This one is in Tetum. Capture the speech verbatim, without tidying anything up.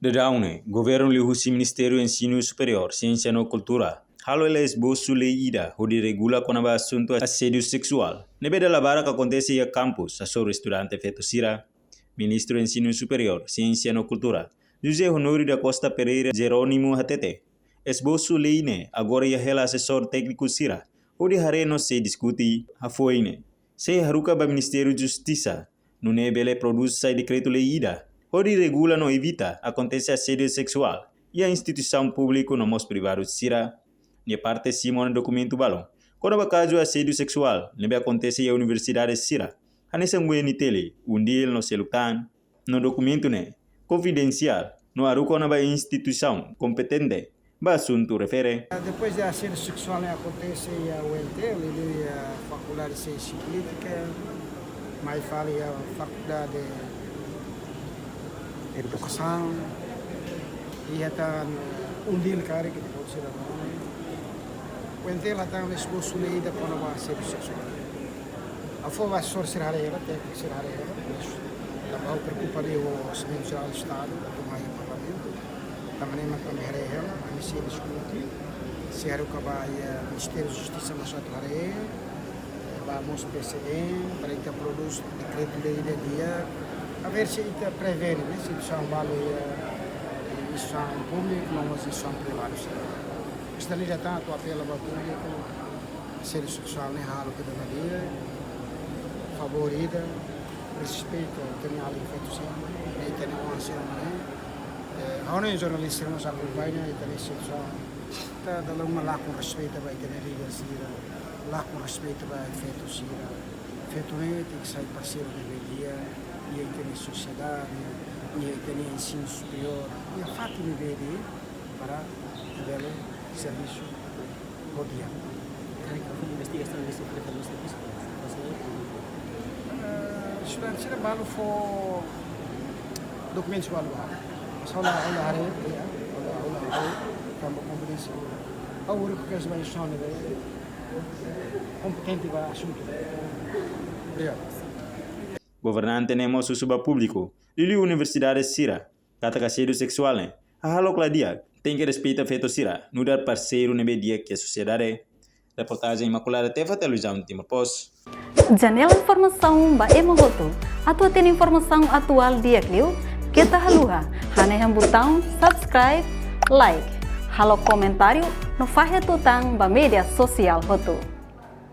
Daudaun ne'e, governu liuhusi Ministériu Ensinu Superiór, Siénsia no Kultura halo hela esbosu lei ida hodi regula kona-ba asuntu asédiu seksuál ne'ebé dala barak akontese iha kampus hasoru estudante feto sira. Ministru Ensinu Superiór, Siénsia no Kultura, José Honório da Costa Pereira Jerónimo hatete, esbosu lei ne'e agora iha hela asesór tékniku sira hodi haree no sei diskute. Hafoin ne'e sei haruka ba Ministériu Justisa, nune'e bele prodús sai dekretu-lei ida hodi regula no evita akontese asédiu seksuál iha instituisaun públiku no mós privadu sira. Nia parte simu ona dokumentu balun kona-ba kazu asédiu seksuál ne'ebé akontese iha universidade sira, hanesan U N T L, UNDIL no seluk tan. No dokumentu ne'e konfidensiál no haruka ona ba instituisaun kompetente ba asuntu refere. Depois de asédiu seksuál ne'e akontese iha U N T L, iha Fakuldade Siénsia Polítika, mai fali iha Fakuldade Edukasaun, iha tan UNDIL karik, ke depois sira U N T L hatán esbosu lei ida kona-ba asédiu seksuál. Hafoin ba asesór sira haree hela, tékniku sira haree hela, mas tanba ha'u preokupa liu ho Orçamentu Jerál Estadu, atu mai iha Parlamentu, tanba ne'e mak ami haree hela, ami sei diskute, sei haruka ba iha Ministériu Justisa mós atu haree, ba mós P C M, para ita prodús dekretu-lei ida di'ak, a ver se ita prevene, ne'e, situasaun balu iha, iha instituisaun públiku, no mós instituisaun privadu sira. Esta lei ida tan atu apela ba públiku, asédiu seksuál ne'e halo ke dona dia, favór ida, respeitu ita-nia alin feto sira, ne'e ita-nia oan sira ne'e. Eh, ha'u-nia jornalista mós akompaña ita-nia situasaun. Ita dala ruma lakon respeitu ba ita-nia líder sira, lakon respeitu ba feto sira. Feto ne'e tenke sai parseiru ne'ebé di'ak iha ita-nia sosiedade, iha ita-nia ensinu superiór, iha fatin ne'ebé de'it para bele servisu ho di'ak. Karik foin investigasaun ne'e sei prepara no servisu, mas não. Eh, estudante sira balu fó dokumentus balu ba. Mas ha'u la, ha'u la haree, ya, ha'u la, ha'u la haree, tanba konfidensiál. Ha'u úniku ke ba instituisaun ne'ebé kompetente ba asuntu. Obrigadu. Governante ne'e mós husu ba públiku liuliu universidade sira katak asédiu seksuál ne'e hahalok la di'ak, tenke respeita feto sira nu'udar parseiru ne'ebé di'ak iha sosiedade. Reportajen Imaculada Tefa, Televizaun Timor Post. Janela informasaun ba ema hotu. Atu hatene informasaun atuál di'ak liu, keta haluha hanehan butaun subscribe, like, halo komentáriu no fahe tutan ba média sosiál hotu.